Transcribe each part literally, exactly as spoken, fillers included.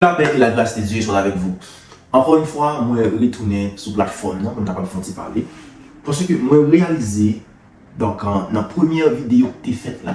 La paix et la grâce de Dieu soit avec vous. Ankò yon fwa, mwen retounen sou platfòm nan pou n kapab fè yon ti pale. Paske mwen reyalize, donk, an, nan premyè videyo ki te fèt la,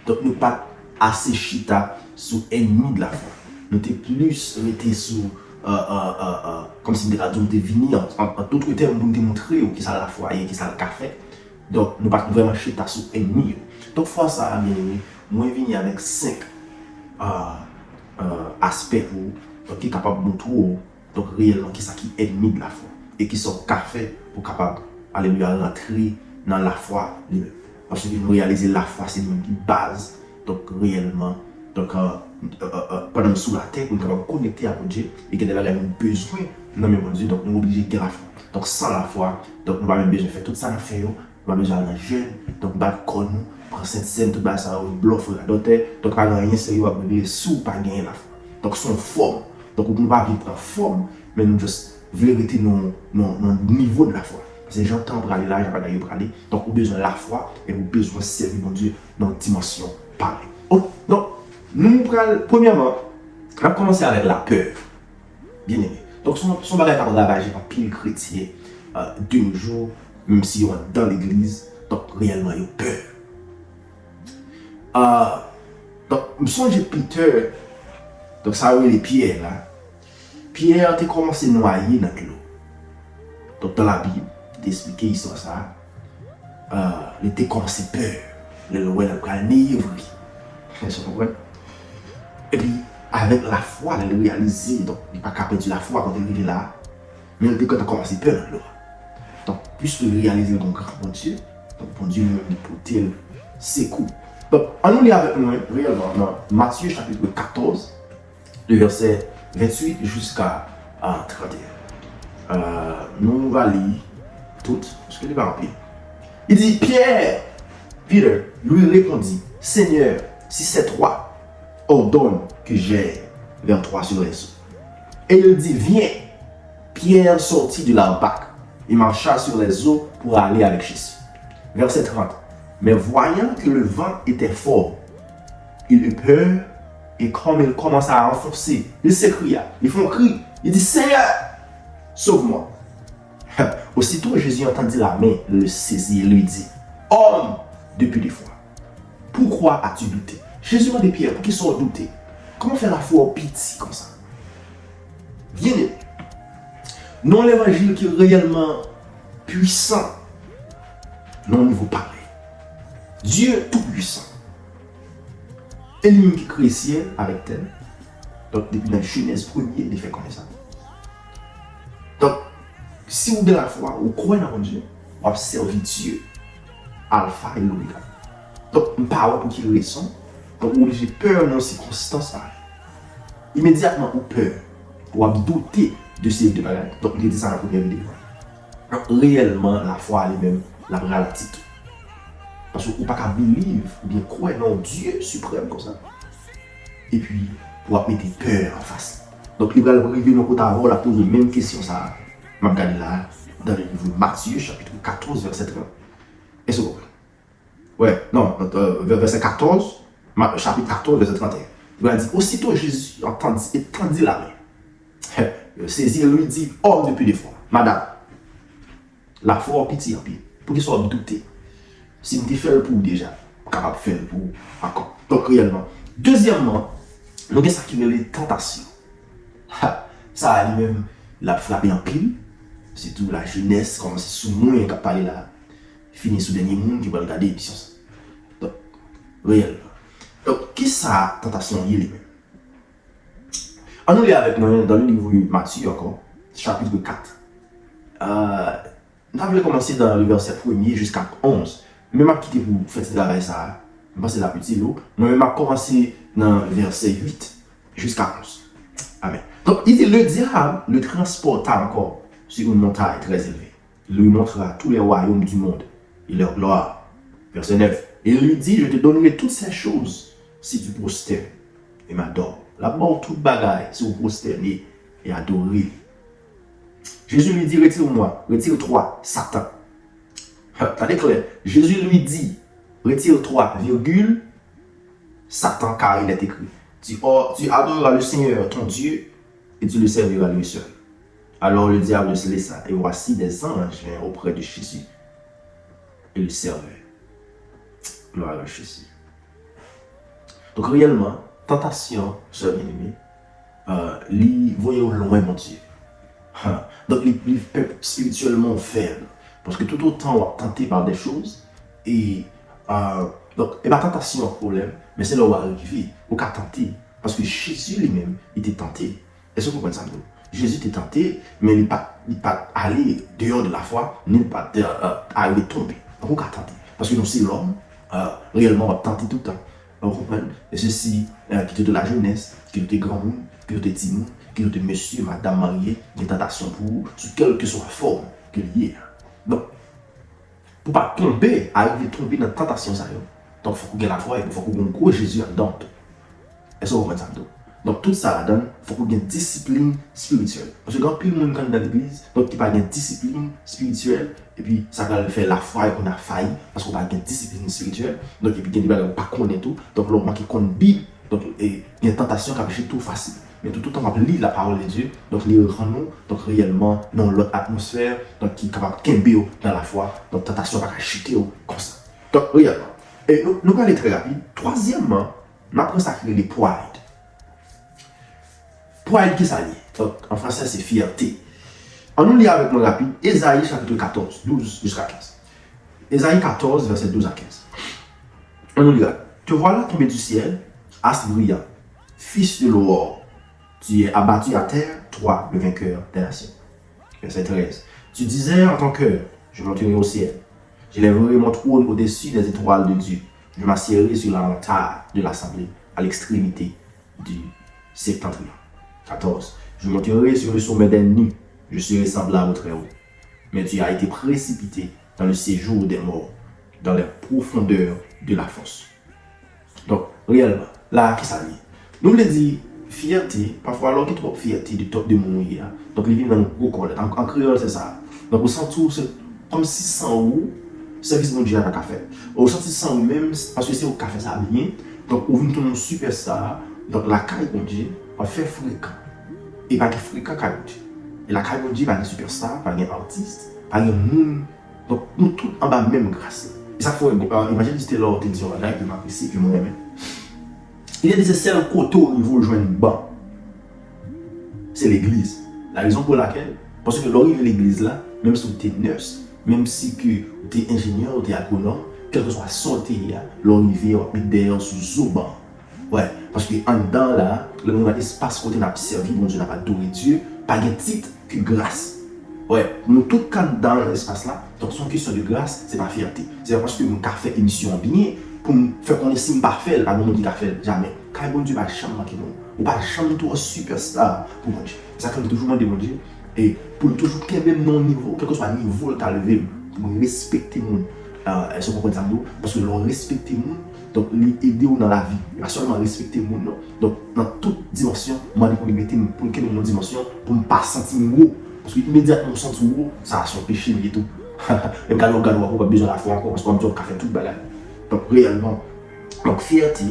donk, nou pa t ase chita sou ènmi de lafwa. Nou te plis rete sou, euh, euh, euh, euh, kòmsi m te ka di w, nou te vini, an, an, an dòt tèm, pou n te montre w kisa lafwa ye, kisa l ka fè. Donk, nou pa t vrèman chita sou ènmi yo. Donk, fwa sa a, byeneme, mwen vini avèk senk, euh, euh, aspè pou ou, donk, ki kapab montre w, donk, reyèlman, kisa ki ènmi de lafwa. E kisa w ka fè pou kapab, alelouya, rantre nan lafwa li menm. Paske nou reyalize lafwa se li menm ki baz, donk, reyèlman, donk, euh, euh, euh, euh, pandan nou sou latè, pou nou kapab konekte ak Bondye, e gen de bagay nou bezwen nan men Bondye, donk, nou oblije gen lafwa. Donk, san lafwa, donk, nou pa menm bezwen fè tout sa n ap fè yo, nou pa bezwen al nan jèn, donk, bat kò nou, pran sentsèn, tout bagay sa yo, blòf, radòtè, donk, pa gen anyen serye w ap regle si w pa genyen lafwa. Donk, se yon fòm. Donk, nou pa vin pran fòm, men nou just vle rete nan, nan, nan nivo de lafwa. Paske jan tan an prale la, jan bagay yo prale, donk, ou bezwen lafwa, e ou bezwen sèvi Bondye nan yon dimansyon parèy. Ok, donk, nou pral, premyèman, n ap kòmanse avèk lapè. Byeneme. Donk, se yon, se yon bagay k ap ravaje anpil kretyen, euh, de nos jours, menm si yo anndan legliz, donk, reyèlman, yo pè. Euh, donk, m sonje Peter, donk, sa yo rele Pyè la. Pyè te kòmanse nwaye nan dlo. Donk, nan Labib, li te esplike istwa sa a. Ah, li te kòmanse pè lè l wè l pral neye vre. Èske w konprann? Epi, avèk lafwa, lè l reyalize, donk, li pa ka pèdi lafwa kote l rive la a, men li te gentan kòmanse pè nan dlo a. Donk, piske l reyalize l gen yon gran Bondye, donk, Bondye li menm li pote l sekou. Donk, ann nou li avèk mwen, reyèlman, nan Matye chapit katòz, de vèsè venntuit jiska, ah, trannteyen. Euh, nou va li tout, paske li pa anpil. Il dit, Pierre, Peter lui répondit, Seigneur, si c'est toi, ordonne que j'aille vers toi sur les eaux. Et il dit, Viens. Pierre sortit de la barque et marcha sur les eaux pour aller avec Jésus. Verset trente. Mais voyant que le vent était fort, il eut peur et comme il commença à enfoncer, il s'écria, il fait un cri, il dit, Seigneur, sauve-moi. Aussitôt Jésus entendit la main, le saisit et lui dit, Homme de peu de foi, pourquoi as-tu douté? Jezi mande Pyè, poukisa w doute? Kòman fè lafwa w piti konsa? Byeneme, nan yon levanjil ki reyèlman pwisan, nan yon nivo parèy. Dye tou pwisan. E li menm ki kreye syèl avèk tè. Donk, depi nan Jenèz premye, li fè konnen sa. Donk, si w gen lafwa, ou kwè nan Bondye, w ap sèvi Dye, Alfa e Omega. Donk, m pa wè pou ki rezon, donk, ou oblije pè nan sikonstans sa. Imedyatman, ou pè, w ap doute de seri de bagay. Donk, m te di sa nan premyè videyo a. Donk, reyèlman, lafwa li menm, l ap ralati tou. Paske ou pa ka believe oubyen kwè nan yon Dye siprèm konsa. Epi, w ap mete pè anfas li. Donk, li pral rive nan kote avè w, l ap poze menm kesyon sa a. M ap gade la, dans le livre Matthieu, chapitre quatorze, verset trente. Èske w konprann? Wè, non, euh, vè-, vèsè katòz, Ma-, chapitre quatorze, verset trente et un. Li pral di, Aussitôt Jésus entendit, étendit la main. Saisit et lui dit, Homme de peu de foi, madame, lafwa w piti anpil. Poukisa w ap doute? Si m te fè l pou ou deja, m kapab fè l pou ou ankò. Donk, reyèlman. Dezyèmman, nou gen sa ki rele tantasyon. Ha! Sa a li menm, l ap frape anpil. Sitou lajenès, kòmanse sou mwen k ap pale la, fini sou dènye moun ki pral gade emisyon sa. Donk, reyèlman. Donk, kisa tantasyon ye li menm? Ann nou li avèk mwen dans le livre Matthieu ankò, chapitre quatre. Euh, m ta vle kòmanse dans le verset premier jusqu'à onze. Men m ap kite pou fè ti travay sa a. M panse l ap itil ou. Mwen menm m ap kòmanse nan vèsè uit jusqu'à onze. Amen. Donc, il dit, le diable le transporta encore sur une montagne très élevée. Il lui montra tous les royaumes du monde et leur gloire. Verset neuf. Et il lui dit, je te donnerai toutes ces choses si tu prosternes et m'adores. L ap ba w tout bagay si w pwostène e adore li. Jésus lui dit, retire-moi, retire-toi, Satan. Tande klè. Jésus lui dit, retire-toi, virgule, Satan, car il est écrit, Tu, or, tu adoreras le Seigneur ton Dieu et tu le serviras lui seul. Alors le diable se laissa, et voici des anges vinrent auprès de Jésus et le servaient. Gloire à Jésus. Donk, reyèlman, tantasyon, sè byeneme, euh, li voye w lwen Bondye. Ha. Donk, li, li fè espirityèlman w fèb. Paske toutotan w ap tante pa de choz, e, euh, donk, e pa tantasyon an pwoblèm, men se lè w arive, ou ka tante. Paske Jezi li menm, li te tante. Èske w konprann sa m di w? Jezi te tante, men li pa, li pa t ale deyò de lafwa, ni li pa t, euh, arive tonbe. Donk, ou ka tante. Paske nou se lòm, euh, reyèlman, w ap tante toutan. Ou konprann? E sesi, euh, ke w te lajenès, ke w te granmoun, ke w te timoun, ke w te mesye, madanm marye, gen tantasyon pou ou, sou kèlkeswa fòm ke li ye a. Donk, pou w pa tonbe, arive tonbe nan tantasyon sa yo, donk, fòk ou gen lafwa epi fòk ou gen yon gwo Jezi anndan w tou. Èske w konprann sa m di w? Donk, tout sa ladan l, fòk ou gen disiplin espirityèl. Paske gen anpil moun k anndan legliz, donk, ki pa gen disiplin espirityèl, epi sa pral fè lafwa yo konn ap fayi, paske w pa gen disiplin espirityèl, donk, epi gen de bagay ou pa konnen tou, donk, lè w manke konn Bib, donk, e, gen tantasyon k ap jete w fasil. Men toutotan w ap li la parole de Dieu, donk, li rann ou, donk, reyèlman, nan yon lòt atmosfè, donk, ki kapab kenbe w nan lafwa, donk, tantasyon pa ka jete w konsa. Donk, reyèlman. E nou, nou prale trè rapid. Twazyèmman, n ap pran sa ki rele pride. Pride, ki sa l ye? Donk, an fransè, se fierté. Ann nou li avèk mwen rapid, Ezayi chapit katòz, douz jiska kenz. Ezayi katòz, vèsè douz a kenz. Ann nou li rapid. Te voilà tombé du ciel, astre brillant, fils de l'aurore. Tu es abattu à terre, toi, le vainqueur des nations. Verset treize. Tu disais en ton cœur, je monterai au ciel. J'élèverai mon trône au-dessus des étoiles de Dieu. Je m'assiérai sur la montagne de l'assemblée, à l'extrémité du septentrion. Quatorze. Je monterai sur le sommet des nues. Je serai semblable au Très-Haut. Mais tu as été précipité dans le séjour des morts, dans les profondeurs de la fosse. Donk, reyèlman, la a, ki sa l ye? Nou vle di, fyète, pafwa, lè w gen twòp fyète de twòp de moun ou ye a, donk, li vin nan yon gwo kòlèt. An, an kreyòl, se sa. Donk, ou santi w se kòmsi san ou, sèvis Bondye a pa ka fèt. Ou santi san ou menm, paske se ou k ka fè sa byen, donk, ou vin tounen yon sipèsta, donk, lakay Bondye, w ap fè frekan. E pa gen frekan kay Bondye. E lakay Bondye, pa gen sipèsta, pa gen atis, pa gen moun Donk, nou tout anba menm gras la. E sa k fè, euh, Evanjelis Taylor te di yon bagay ke m apresye, ke mwen renmen. Li te di se sèl kote w rive w jwenn ban, se legliz. La rezon pou lakèl, paske lè w rive legliz la, menm si w te nès, menm si ke w te enjenyè, w te agwonòm, kèlkeswa sa w te ye a, lè w rive, w ap met dèyè w sou zo ban. Wè, paske anndan la, lè nou nan espas kote n ap sèvi Bondye, n ap adore Dye, pa gen tit ke gras. Wè, nou tout k anndan nan espas la, donk se yon kesyon de gras, se pa fyète. Se pa paske m ka fè emisyon an byen pou m fè konnen si m pa fè l, pa gen moun ki ka fè l, jamè. Kay Bondye pa janm manke moun. Ou pa janm twò sipèsta pou Bondye. Se sa k fè m toujou mande Bondye, e pou l toujou kenbe m nan yon nivo, kèlkeswa nivo l ka leve m, pou m respekte moun. Ah, èske w konprann sa m di w? Paske lè w respekte moun, donk li ede w nan lavi. Li pa sèlman respekte moun, non. Donk, nan tout dimansyon, mande pou li mete m, pou l kenbe m nan dimansyon, pou m pa santi m wo. Paske imedyatman w santi w wo, sa a se yon peche li ye tou. Menm gade w ap gade w ap wè w pa bezwen lafwa ankò, paske w ap di w ap ka fè tout bagay. Donk, reyèlman, Donk, fyète,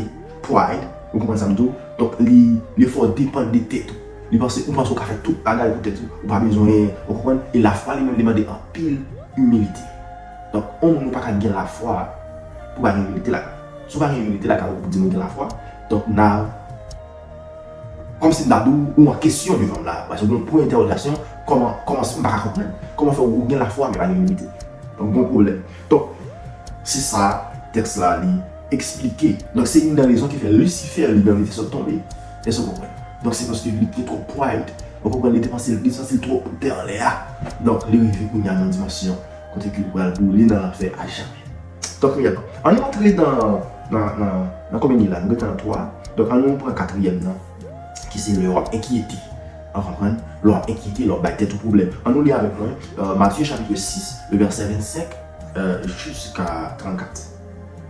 pride, ou konprann sa m di w? Donk, li, li fè w depann de tèt ou. Li panse, ou panse ou ka fè tout bagay pou tèt ou. Ou pa bezwen, ou konprann? E lafwa li menm li mande anpil imilite. Donk, yon moun ou pa ka gen lafwa pou pa gen imilite lakay ou. Si w pa gen imilite lakay ou pou di nou gen lafwa, donk, n a, kòmsi m ta di w, ou an kesyon devan m la. Paske ou gen yon pwen entèwogasyon, kòman, kòman, m pa ka konprann. Kòman fè ou gen lafwa, men pa gen imilite? Donk, gon pwoblèm. Donk, se sa tèks la li eksplike. Donk, se youn nan rezon ki fè Lisifè li menm li te sot tonbe. Èske w konprann? Donk, se paske li te twò pride. Ou konprann, li te panse, li te santi l twò pote anlè a. Donk, li rive kounye a nan dimansyon kote ke li pral boule nan lanfè a jamè. Donk, reyèlman, ann nou antre nan, nan, nan, nan konbyen li la? Nou gentan nan twa. Donk, ann nou pran katriyèm nan, ki se lè w ap enkyete. Ou konprann? Lè w ap enkyete, lè w ap bay tèt ou pwoblèm. Ann nou li avèk mwen, euh, Matye chapit sis, le vèsè vennsenk, euh, jiska trannkat.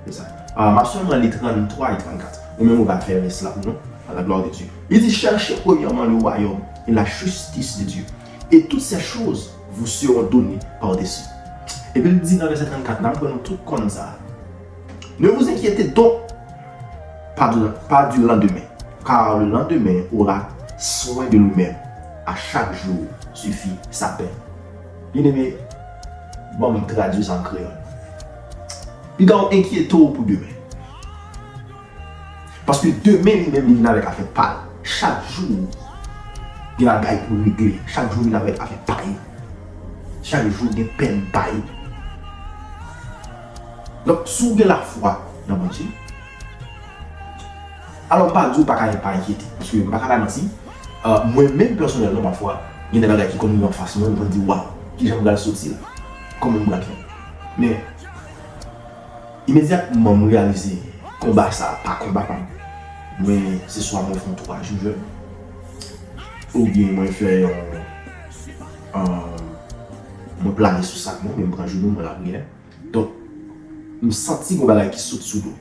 Se sa. Ah, m ap sèlman li tranntwa e trannkat. Ou menm ou va fè rès la pou nou, à la gloire de Dieu. Li di, cherchez premièrement le royaume et la justice de Dieu, et toutes ces choses vous seront données par-dessus. Epi l di nan vèsè trannkat la, m kwè nou tout konn sa. Ne vous inquiétez donc pas de, pas du lendemain. Car le lendemain aura soin de lui-même. À chaque jour suffit sa peine. Byeneme, ban m tradui sa an kreyòl. Piga w enkyete w pou demen. Paske demen li menm li vin avèk afè pa l. Chak jou gen bagay pou regle. Chak jou vin avèk afè pa l. Chak jou gen pèn pa l. Donk, si w gen lafwa nan Bondye, alò m pa di w pa ka pa enkyete. Paske m pa ka bay manti. Mwen menm pèsonèlman pafwa, gen de bagay ki konn rive anfas mwen, mwen di, waw, kijan m pral soti la? Kòman m pral fè? Men, Imedyatman m reyalize konba sa a pa konba pa m, mwen se swa mwen fè yon twa jou jèn, oubyen mwen fè yon, mwen plane sou sak mwen, oubyen m pran jounou mwen lapriyè. Donk, m santi gon bagay ki sot sou do.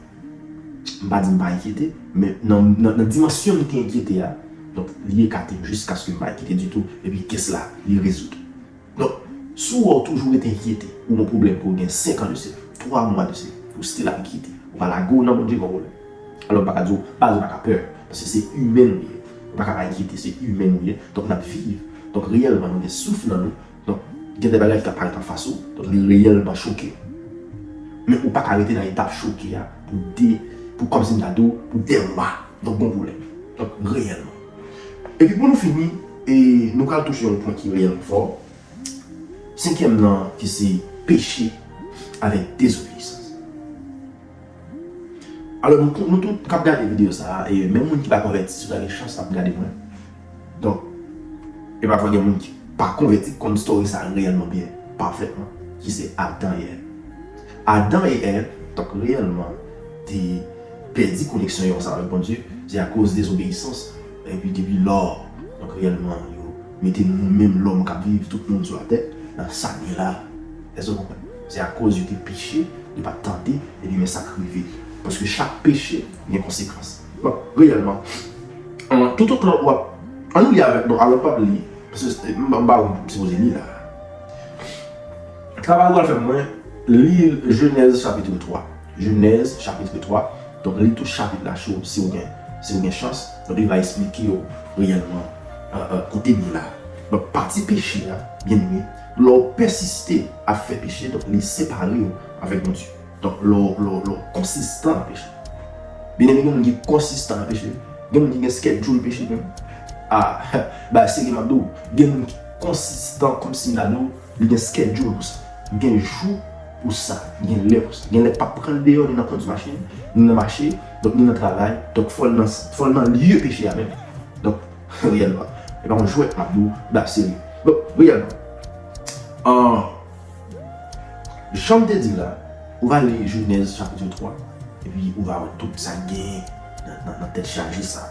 M pa di m pa enkyete, men nan, nan, nan dimansyon m te enkyete a, donk, li ekate m jiskaske m pa enkyete ditou, epi kès la, li rezoud. Donk, si w wè w toujou rete enkyete, ou gon pwoblèm pou w gen senk an de sila, twa mwa de sila, ou still ap enkyete, ou pa lage w nan Bondye gon pwoblèm. Alò, m pa ka di w, pa di w pa ka pè, paske se imèn ou ye. Ou pa ka pa enkyete, se imèn ou ye. Donk, n ap viv. Donk, reyèlman, nou gen souf nan nou. Donk, gen de bagay ki ap parèt anfas ou. Donk, li reyèlman choke w. Men ou pa ka rete nan etap choke a pou de, pou kòmsi m ta di w, pou de mwa. Donk, gon pwoblèm. Donk, reyèlman. Epi pou nou fini, e nou pral touche yon pwen ki reyèlman fò. Senkyèm nan, ki se peche avèk dezobeyisans. Alò, nou, nou tout k ap gade videyo sa a, e menm moun ki pa konvèti, si w ta gen chans ap gade mwen. Donk, e pafwa gen moun ki pa konvèti, ki konn story sa a reyèlman byen, pafètman, ki se Adan e Èv. Adan e Èv, donk, reyèlman, te pèdi koneksyon yo ansanm avèk Bondye, se akoz dezobeyisans, epi depi lò, donk reyèlman, yo mete nou menm lòm k ap viv, tout moun sou latè, nan sa n ye la. Èske w konprann? Se akoz yo te peche, yo pa t tande, epi men sa k rive. Paske chak peche gen konsekans. Bon, reyèlman, an, toutotan w ap, ann nou li avèk, bon, alò m p ap li, paske m, m pa sipoze li la. Travay ou pral fè pou mwen, li Jenèz chapit twa. Jenèz chapit twa. Donk, li tout chapit la cho, si w gen, si w gen chans. Donk, li va eksplike w reyèlman, euh, euh, kote n ye la. Donk, pati peche a, byeneme, lè w pèsiste ap fè peche, donk, li separe w avèk Bondye. Donk, lè w, lè w, lè w konsistan nan peche. Byeneme, gen moun ki konsistan nan peche. Gen moun ki gen schedule peche menm. Ah, bagay serye m ap di w. Gen moun ki konsistan kòmsi m ta di w, li gen schedule pou sa. Gen jou pou sa. Gen lè pou sa. Gen lè k p ap pran l deyò, ni nan kondui machin, ni nan mache, donk ni nan travay. Donk fò l nan, fò l nan lye peche a menm. Donk, reyèlman, e pa yon jwèt m ap di w, bagay serye. Donk, reyèlman, an, jan m te di la, ou va li Jenèz chapit twa, epi ou va wè tout sa k genyen nan, nan, nan tèt chaje sa.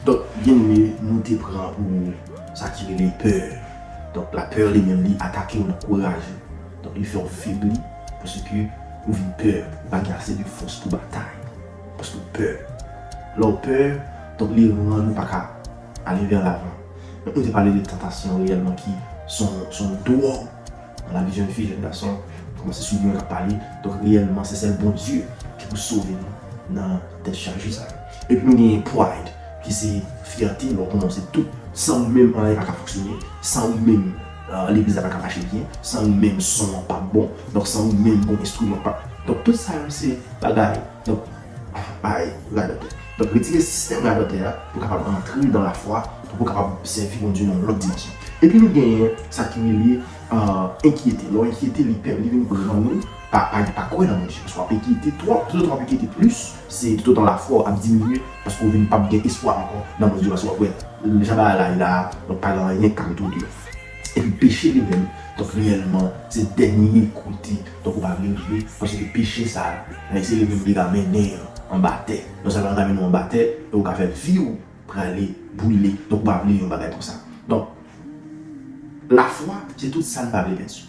Donk, byeneme, nou te pran pou sa ki rele pè. Donk, lapè li menm, li atake w nan kouraj ou. Donk, li fè w febli, paske ou vin pè, ou pa gen ase de fòs pou batay. Paske w pè. Lè w pè, donk, li rann ou pa ka ale vè lavan. Donk, nou te pale de tantasyon reyèlman ki se yon, se yon dwòg. Nan lavi jèn fi, jèn gason, kòmanse sou li menm k ap pale. Donk, reyèlman, se sèl Bondye ki pou sove nou nan tèt chaje sa yo. Epi nou genyen pride, ki se fyète, lè w konnen se tout. San ou menm, anyen pa ka fonksyone. San ou menm, euh, legliz la pa ka mache byen. San ou menm, son an p ap bon. Donk, san ou menm, bon enstriman pa. Donk, tout sa yo, se bagay. Donk, bay radòtè. Donk, retire sistèm radòtè a pou kapab antre nan lafwa, pou kapab sèvi Bondye nan yon lòt dimansyon. Epi nou genyen sa ki rele, euh, enkyete. Lè w enkyete, li pè, li vin pran nou, pa, pa, pa kwè nan Bondye. Paske w ap enkyete twòp, toutotan w ap enkyete plis, se toutotan lafwa w ap diminye, paske w vin p ap gen espwa ankò nan Bondye, paske w ap wè jan bagay la ye la, donk pa gen anyen k ka mete w deyò. Epi peche li menm, donk reyèlman, se dènye kote, donk ou pa vle rive, paske peche sa a, se li menm ki ka mennen anba tè. Non sèlman l ka mennen w anba tè, e ou ka fè vi w prale boule, donk ou pa vle yon bagay konsa. Donk, lafwa, se tout sa n pa vle pèdi.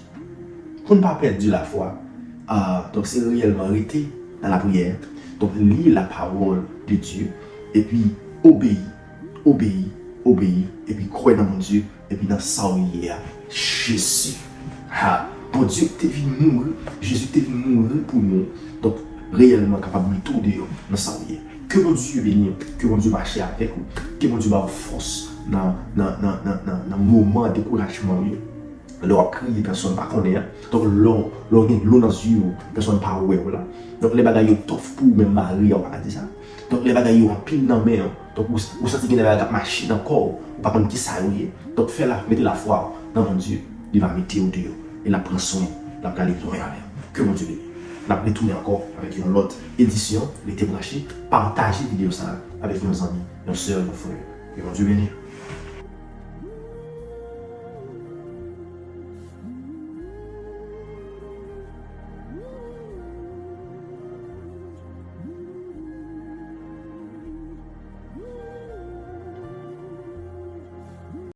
Pou n pa pèdi lafwa, ah, donk se reyèlman rete nan lapriyè, donk li lapawòl de Dye, epi obeyi, obeyi, obeyi, epi kwè nan Bondye, epi nan sa w ye a, Jezi. Ha, Bondye te vin mouri, Jezi te vin mouri pou nou. Donk, reyèlman kapab mete w deyò nan sa w ye. Ke Bondye beni w, ke Bondye mache avèk ou, ke Bondye ba w fòs nan, nan, nan, nan, nan, nan moman dekourajman w yo. Lè w ap kriye, pèsonn pa konnen an. Donk, lè w, lè w gen dlo nan zye w, pèsonn pa wè w la. Donk, lè bagay yo tough pou ou menm mari a, w pa ka di sa. Donk, lè bagay yo anpil nan men w, donk, ou, ou santi gen de bagay k ap mache nan kò w, ou pa konn ki sa yo ye. Donk, fè la, mete lafwa w nan Bondye, li va mete w deyò, e l ap pran swen w, l ap gade lwen avè w. Ke Bondye beni w. N ap retounen ankò avèk yon lòt edisyon, rete branche, pataje videyo sa a avèk yon zanmi, yon sè, yon frè. Ke Bondye beni w.